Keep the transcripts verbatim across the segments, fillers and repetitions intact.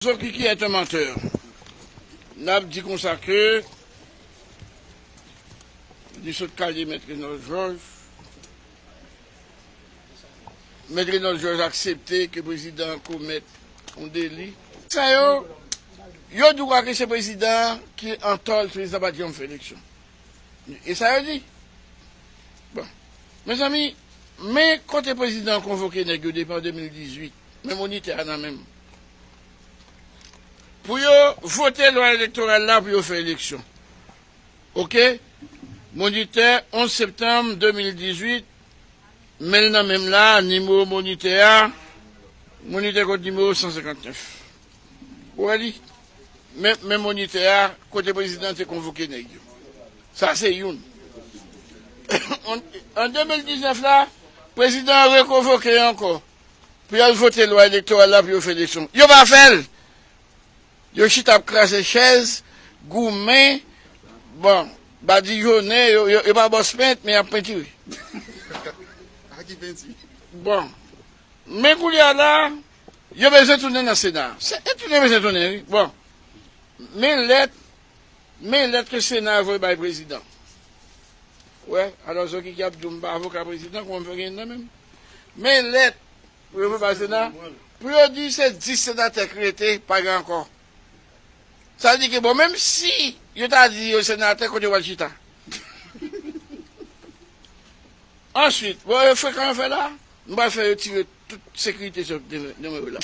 Zokiki est un menteur. N ap di konsa ke li sot kale Mèt Renold Georges. Mèt Renold Georges aksepte ke prezidan an komèt yon deli. Sa yo, yo di w ke se prezidan an ki antò, prezidan pa t janm fè eleksyon. E sa yo di. Bon. Mezanmi, men kote prezidan an konvoke nèg yo depi an de mil dizuit. Men monitè a nan men m. Pou yo vote lwa elektoral la pou yo fè eleksyon. Oke? Monitè, onz septanm de mil dizuit, men l nan men m la, nimewo monitè a, monitè kont nimewo san senkantnèf. Ou wè li? Men, men monitè a, kote prezidan te konvoke nèg yo. Sa se youn. An, an de mil diznèf la, prezidan an rekonvoke ankò pou y al vote lwa elektoral la pou yo fè eleksyon. Yo pa fè l. Yo chita ap kraze chèz, goumen, bon, badijonnen, yo, yo, yo pa bòs pent, men y ap pentire. A ki penti? Bon, men koulye a la, yo bezwen tounen nan Sena. Se, e tounen bezwen tounen, wi. Bon, men lèt, men lèt ke Sena a voye bay prezidan. Wè, alò, Zokiki ap di w m pa avoka prezidan, kòman m fè genyen nan men m? Men lèt, pou yo voye bay Sena, pou yo di se dis senatè k rete, pa gen ankò. Sa vle di ke, bon, menm si yo ta di yo senatè, kote yo pral chita? Answit, bon, yo frekan yo fè la, m pral fè yo tire tout sekirite sou demen, demen yo la.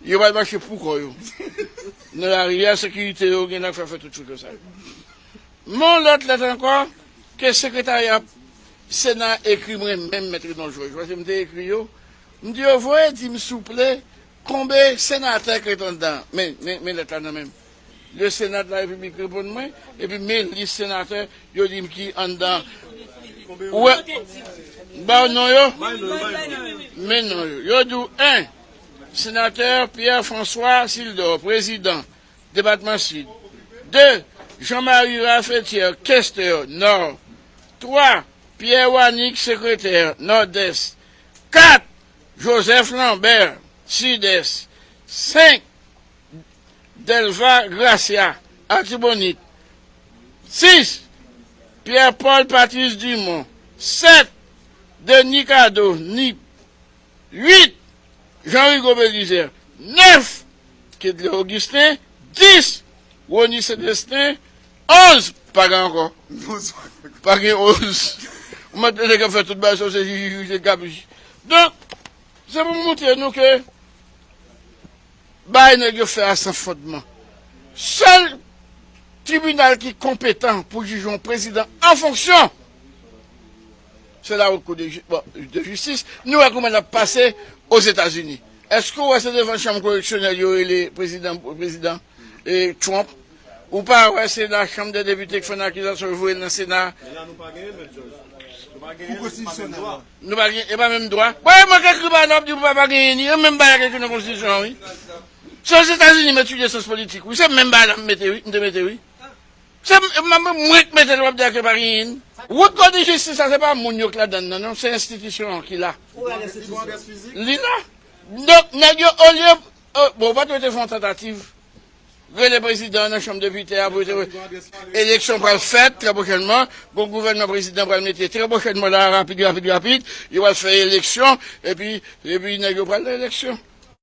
Yo pral mache pou kò yo. Nan lari a, sekirite yo gen nan fè, fè tout choute sa yo. Men yon lòt lèt ankò ke sekretarya Sena ekri mwen menm, Mèt Renold Georges, paske m te ekri yo. M di yo, voye di m, souple, konbe senatè k ret anndan. Men, men, men lèt la nan men m. Le Sénat de la République reponn mwen, epi men lis senatè yo di m ki anndan. Ou wè, ba yo non yo? Men non yo. Yo di w, en, senatè Pierre François Sildor, prezidan, depatman Sid. De, Jean-Marie Ralph Etier, kestè, Nò. Twa, Pierre Wanick, sekretè, Nòdès. Kat, Joseph Lambert, Sidès. Senk, Delva Gracia, Atibonit. Sis, Pierre Paul Patrice Dumont. Sèt, Denis Cadeau, Nip. Uit, Jean Rigaud Belizaire. Nèf, Kedley Augustin. Dis, Rony Célestin. Onz, pa gen ankò. Pa gen onz. Ou mande nèg ap fè tout bagay sa, se jij, jij, se kap jij. Donk, se pou m montre nou ke bagay nèg yo fè a san fondman. Sèl tribinal ki konpetan pou jije yon prezidan an fonksyon, se la Haute Cour de, Ju- bon, de Justice. Nou wè kouman l ap pase Ozetazini. Èske w wè se devan chanm koreksyonèl yo rele prezidan, prezidan, e, Trump? Ou pa wè se la Chambre des Députés ki fè yon akizasyon, yo voye l nan Sena? Men la, nou pa genyen, Mèt Georges. Nou pa genyen, nou pa menm dwa. Nou pa gen, e pa menm dwa. Bon, e mwen k ekri bagay la, w ap di w pa, pa genyen ni, e menm bagay k ekri nan konstitisyon an, wi. Se Ozetazini m etidye syans politik, wi. Se menm bagay la m mete, wi, m te mete, wi. Se m, m, mwen k mete l, w ap di ke pa genyen ni. Haute Cour de Justice la, se pa moun yo k ladann nan, non, se enstitisyon an ki la. Li la. Donk, nèg yo, olye, euh, bon, ou pa t dwe te fè yon tantativ. Rele prezidan nan chanm depite a pou te, eleksyon pral fèt trè pwochènman. Gon gouvènman prezidan pral mete trè pwochènman la, rapid, rapid, rapid. Yo pral fè eleksyon, epi, epi nèg yo pral nan eleksyon.